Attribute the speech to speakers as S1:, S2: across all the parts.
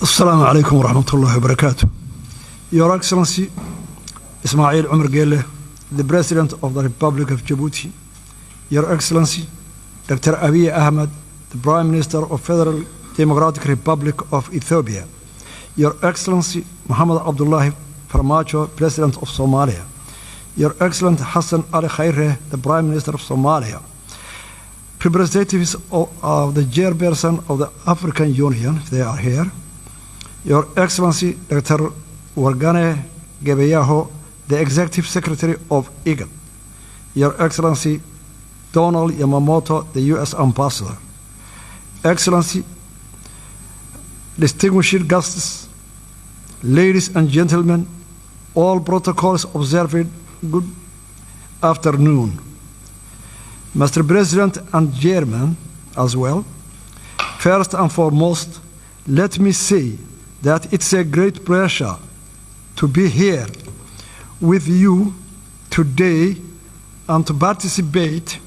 S1: Assalamu alaikum wa rahmatullahi wa barakatuh. Your Excellency, Ismail Omar Gelle, the President of the Republic of Djibouti. Your Excellency, Dr. Abiy Ahmed, the Prime Minister of Federal Democratic Republic of Ethiopia. Your Excellency, Mohammed Abdullahi Farmajo, President of Somalia. Your Excellency Hassan Ali Khaire, the Prime Minister of Somalia. Representatives of the chairperson of the African Union, if they are here. Your Excellency, Dr. Wargane Gebeyaho, the Executive Secretary of IGAD. Your Excellency, Donald Yamamoto, the U.S. Ambassador. Excellency, distinguished guests, ladies and gentlemen, all protocols observed, good afternoon. Mr. President and Chairman as well, first and foremost, let me say that it's a great pleasure to be here with you today and to participate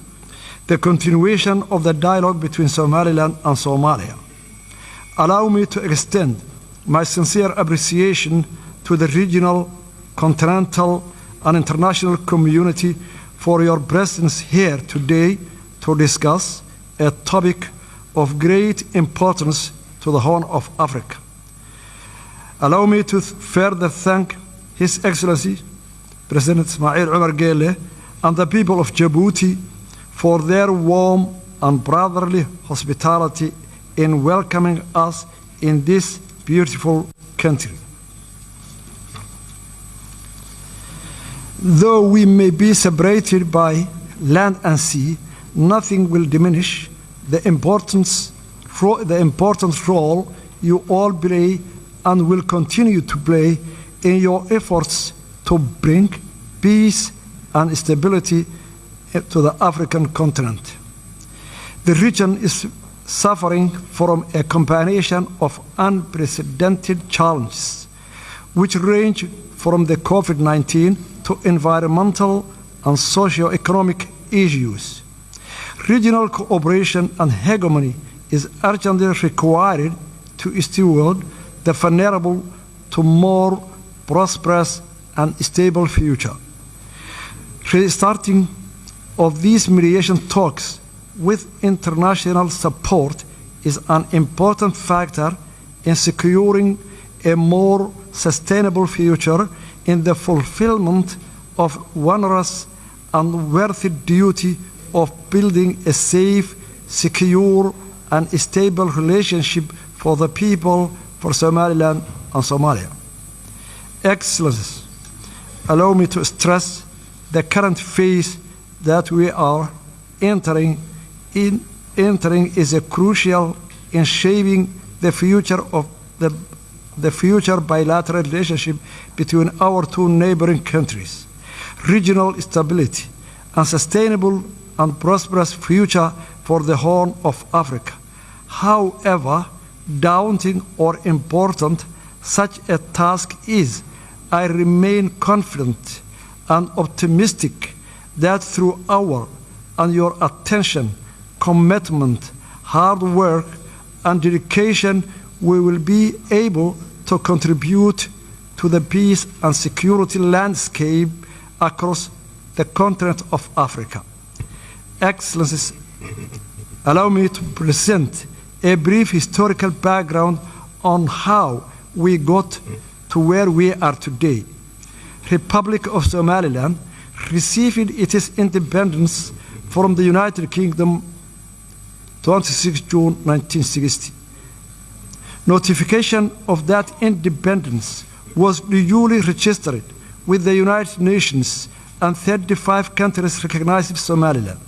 S1: the continuation of the dialogue between Somaliland and Somalia. Allow me to extend my sincere appreciation to the regional, continental, and international community for your presence here today to discuss a topic of great importance to the Horn of Africa. Allow me to further thank His Excellency, President Ismail Omar Gelle, and the people of Djibouti for their warm and brotherly hospitality in welcoming us in this beautiful country. Though we may be separated by land and sea, nothing will diminish the important role you all play and will continue to play in your efforts to bring peace and stability to the African continent. The region is suffering from a combination of unprecedented challenges, which range from the COVID-19 to environmental and socio-economic issues. Regional cooperation and hegemony is urgently required to steward the vulnerable to more prosperous and stable future. Restarting of these mediation talks with international support is an important factor in securing a more sustainable future in the fulfillment of onerous and worthy duty of building a safe, secure, and stable relationship for the people, for Somaliland and Somalia. Excellencies, allow me to stress the current phase that we are entering is a crucial in shaping the future of the future bilateral relationship between our two neighboring countries, regional stability, and sustainable and prosperous future for the Horn of Africa. However daunting or important such a task is, I remain confident and optimistic that through our and your attention, commitment, hard work, and dedication, we will be able to contribute to the peace and security landscape across the continent of Africa. Excellencies, allow me to present a brief historical background on how we got to where we are today. Republic of Somaliland received its independence from the United Kingdom 26 June 1960. Notification of that independence was duly registered with the United Nations, and 35 countries recognized Somaliland.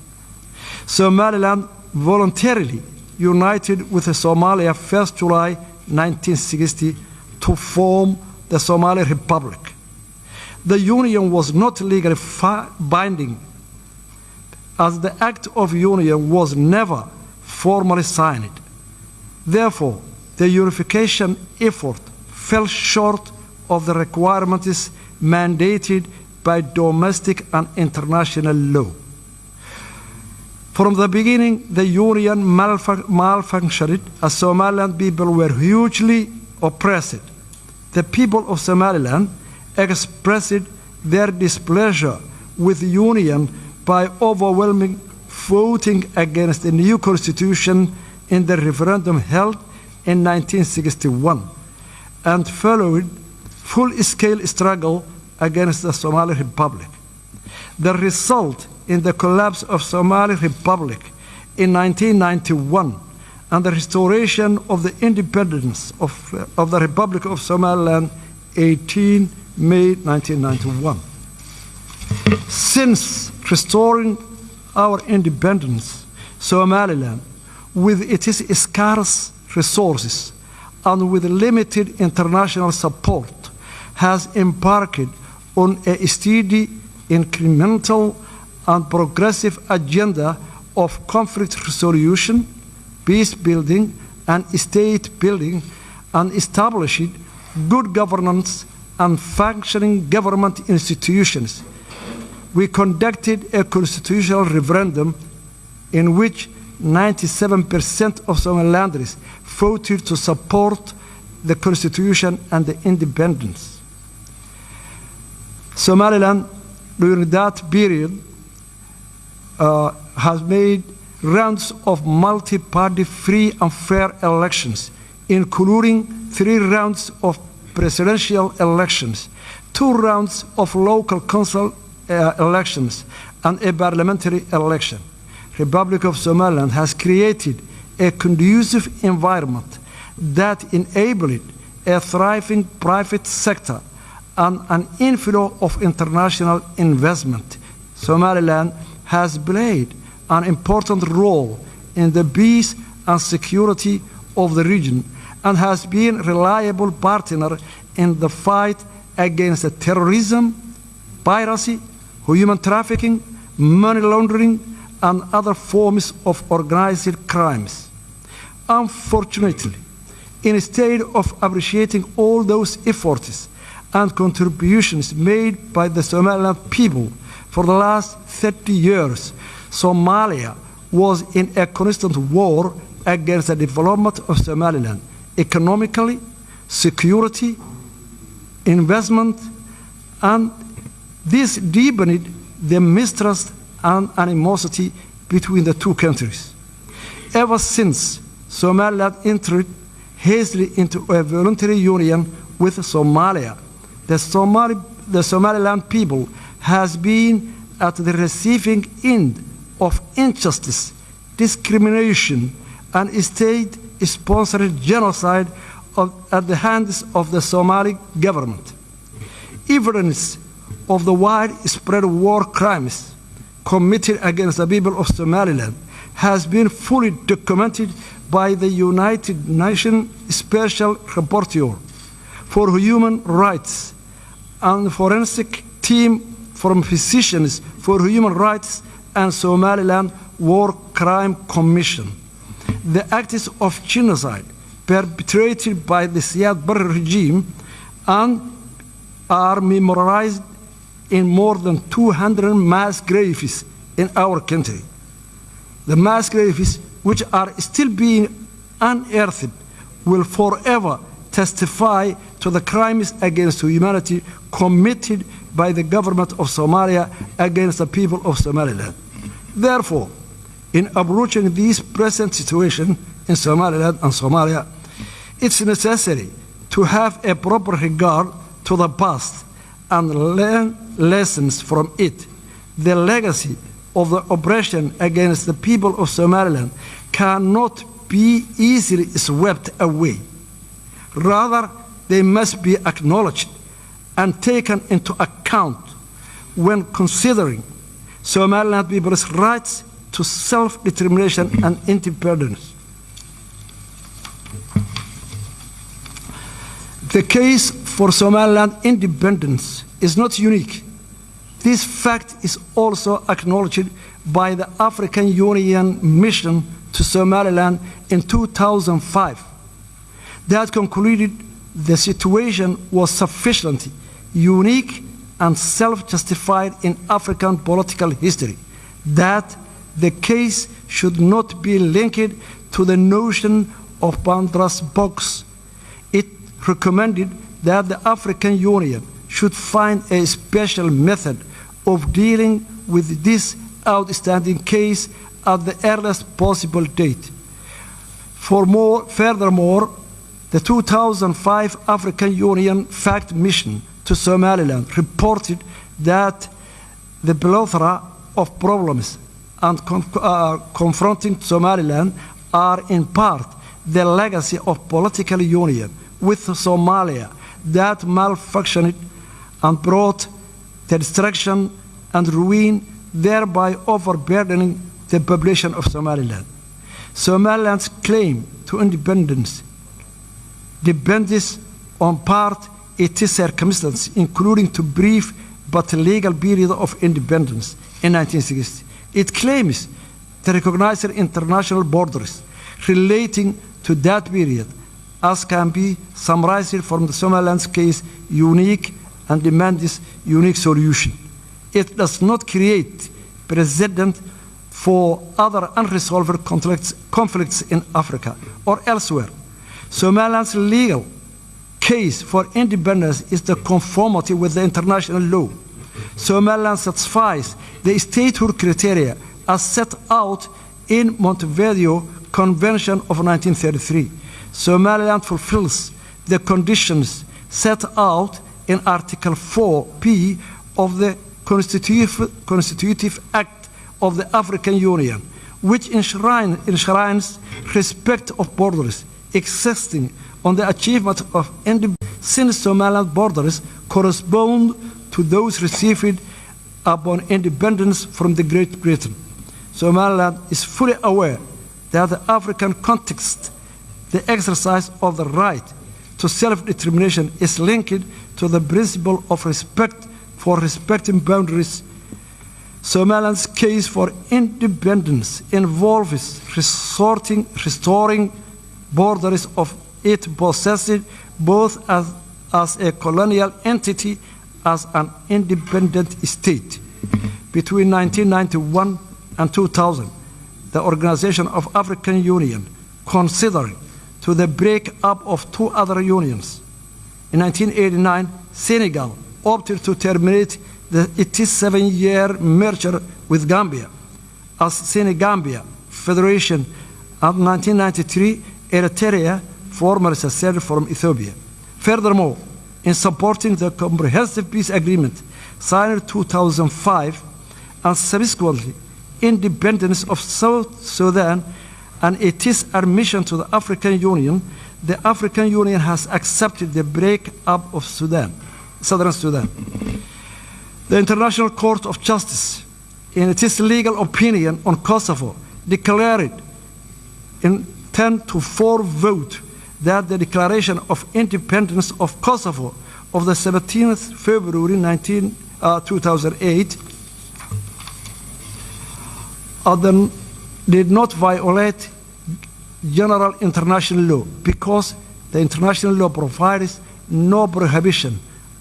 S1: Somaliland voluntarily united with Somalia 1st July 1960 to form the Somali Republic. The union was not legally binding, as the Act of Union was never formally signed. Therefore, the unification effort fell short of the requirements mandated by domestic and international law. From the beginning, the union malfunctioned as Somaliland people were hugely oppressed. The people of Somaliland expressed their displeasure with the Union by overwhelming voting against the new constitution in the referendum held in 1961 and followed full-scale struggle against the Somali Republic. The result in the collapse of Somali Republic in 1991 and the restoration of the independence of the Republic of Somaliland 18 May 1991. Since restoring our independence, Somaliland, with its scarce resources and with limited international support, has embarked on a steady, incremental, and progressive agenda of conflict resolution, peace building, and state building, and established good governance and functioning government institutions. We conducted a constitutional referendum in which 97% of Somalilanders voted to support the constitution and the independence. Somaliland, during that period, has made rounds of multi-party free and fair elections, including 3 rounds of presidential elections, 2 rounds of local council elections, and a parliamentary election. Republic of Somaliland has created a conducive environment that enabled a thriving private sector and an inflow of international investment. Somaliland has played an important role in the peace and security of the region and has been a reliable partner in the fight against terrorism, piracy, human trafficking, money laundering, and other forms of organized crimes. Unfortunately, instead of appreciating all those efforts and contributions made by the Somaliland people for the last 30 years, Somalia was in a constant war against the development of Somaliland, economically, security, investment, and this deepened the mistrust and animosity between the two countries. Ever since Somaliland entered hastily into a voluntary union with Somalia, the Somaliland people has been at the receiving end of injustice, discrimination, and state-sponsored genocide at the hands of the Somali government. Evidence of the widespread war crimes committed against the people of Somaliland has been fully documented by the United Nations Special Rapporteur for Human Rights and forensic team from Physicians for Human Rights and Somaliland War Crime Commission. The acts of genocide perpetrated by the Siad Barre regime and are memorialized in more than 200 mass graves in our country. The mass graves, which are still being unearthed, will forever testify to the crimes against humanity committed by the government of Somalia against the people of Somaliland. Therefore, in approaching this present situation in Somaliland and Somalia, it's necessary to have a proper regard to the past and learn lessons from it. The legacy of the oppression against the people of Somaliland cannot be easily swept away. Rather, they must be acknowledged and taken into account when considering Somaliland people's rights to self-determination and independence. The case for Somaliland independence is not unique. This fact is also acknowledged by the African Union mission to Somaliland in 2005. That concluded the situation was sufficiently unique and self-justified in African political history, that the case should not be linked to the notion of Pandora's box. It recommended that the African Union should find a special method of dealing with this outstanding case at the earliest possible date. Furthermore, the 2005 African Union Fact Mission to Somaliland reported that the plethora of problems and confronting Somaliland are in part the legacy of political union with Somalia that malfunctioned and brought the destruction and ruin, thereby overburdening the population of Somaliland. Somaliland's claim to independence depends on part its circumstances, including the brief but legal period of independence in 1960. It claims to recognize international borders relating to that period, as can be summarized from the Somaliland's case, unique and demands unique solution. It does not create precedent for other unresolved conflicts in Africa or elsewhere. Somaliland's legal case for independence is the conformity with the international law. Somaliland satisfies the statehood criteria as set out in Montevideo Convention of 1933. Somaliland fulfills the conditions set out in Article 4P of the Constitutive Act of the African Union, which enshrines respect of borders existing on the achievement of independence, since Somaliland borders correspond to those received upon independence from the Great Britain. Somaliland is fully aware that the African context, the exercise of the right to self-determination is linked to the principle of respect for respecting boundaries. Somaliland's case for independence involves restoring borders of it possessed both as a colonial entity as an independent state. Between 1991 and 2000, the Organization of African Union considered to the break-up of two other unions. In 1989, Senegal opted to terminate its 7-year merger with Gambia as Senegambia Federation, and 1993, Eritrea formerly seceded from Ethiopia. Furthermore, in supporting the Comprehensive Peace Agreement signed in 2005 and subsequently independence of South Sudan and its admission to the African Union, the African Union has accepted the break-up of Southern Sudan. The International Court of Justice, in its legal opinion on Kosovo, declared in 10-4 vote that the declaration of independence of Kosovo of the 17th February 2008 did not violate general international law because the international law provides no prohibition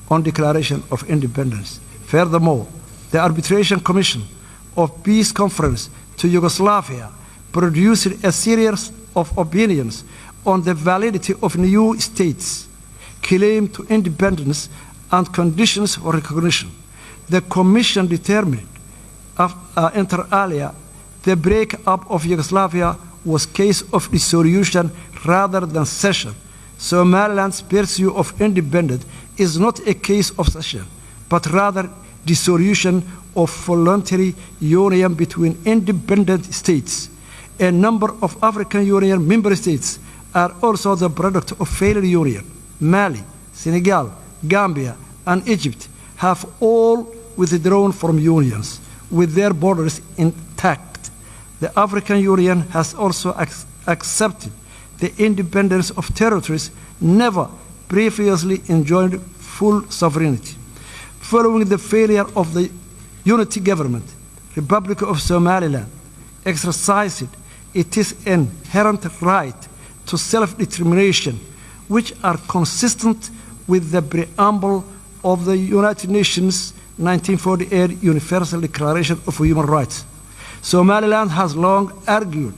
S1: on declaration of independence. Furthermore, the Arbitration Commission of Peace Conference to Yugoslavia produced a series of opinions on the validity of new states' claim to independence and conditions for recognition. The Commission determined, inter alia, the break-up of Yugoslavia was a case of dissolution rather than cession. Somaliland's pursuit of independence is not a case of cession, but rather dissolution of voluntary union between independent states. A number of African Union member states are also the product of failed union. Mali, Senegal, Gambia, and Egypt have all withdrawn from unions with their borders intact. The African Union has also accepted the independence of territories never previously enjoyed full sovereignty. Following the failure of the unity government, Republic of Somaliland exercised its inherent right to self-determination, which are consistent with the preamble of the United Nations 1948 Universal Declaration of Human Rights. Somaliland has long argued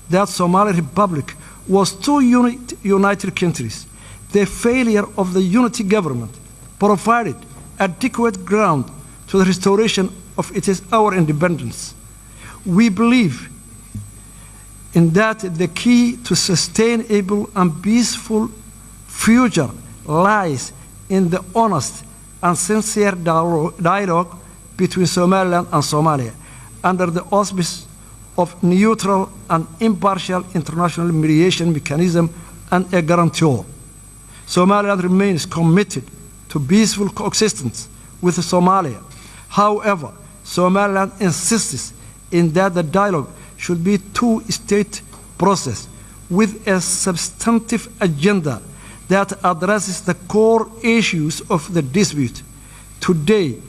S1: that Somali Republic was two united countries. The failure of the unity government provided adequate ground to the restoration of our independence. We believe in that the key to sustainable and peaceful future lies in the honest and sincere dialogue between Somaliland and Somalia under the auspices of neutral and impartial international mediation mechanism and a guarantor. Somaliland remains committed to peaceful coexistence with Somalia. However, Somaliland insists in that the dialogue should be a two-state process with a substantive agenda that addresses the core issues of the dispute. Today,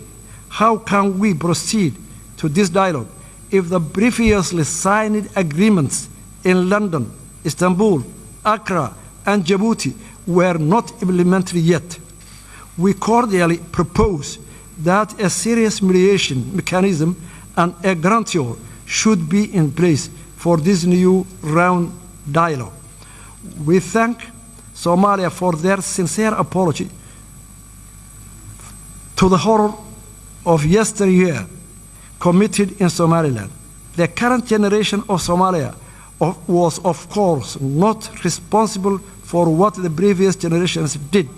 S1: how can we proceed to this dialogue if the previously signed agreements in London, Istanbul, Accra, and Djibouti were not implemented yet? We cordially propose that a serious mediation mechanism and a guarantor should be in place for this new round dialogue. We thank Somalia for their sincere apology to the horror of yesteryear committed in Somaliland. The current generation of Somalia was, of course, not responsible for what the previous generations did,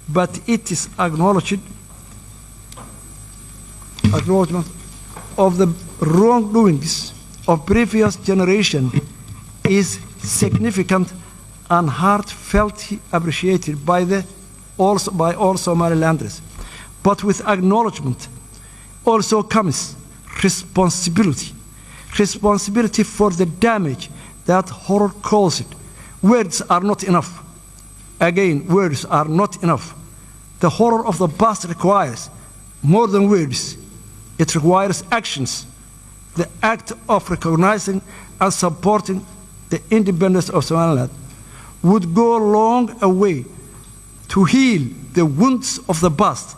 S1: but it is acknowledgement of the wrongdoings of previous generation is significant and heartfeltly appreciated by all Somalilanders. But with acknowledgement also comes responsibility. Responsibility for the damage that horror caused. Words are not enough. Again, words are not enough. The horror of the past requires more than words. It requires actions. The act of recognizing and supporting the independence of Somaliland would go a long way to heal the wounds of the past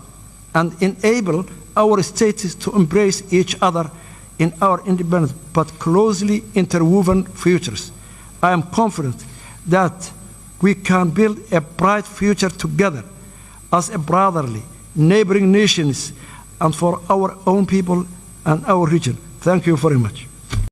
S1: and enable our states to embrace each other in our independent but closely interwoven futures. I am confident that we can build a bright future together as a brotherly, neighboring nations and for our own people and our region. Thank you very much.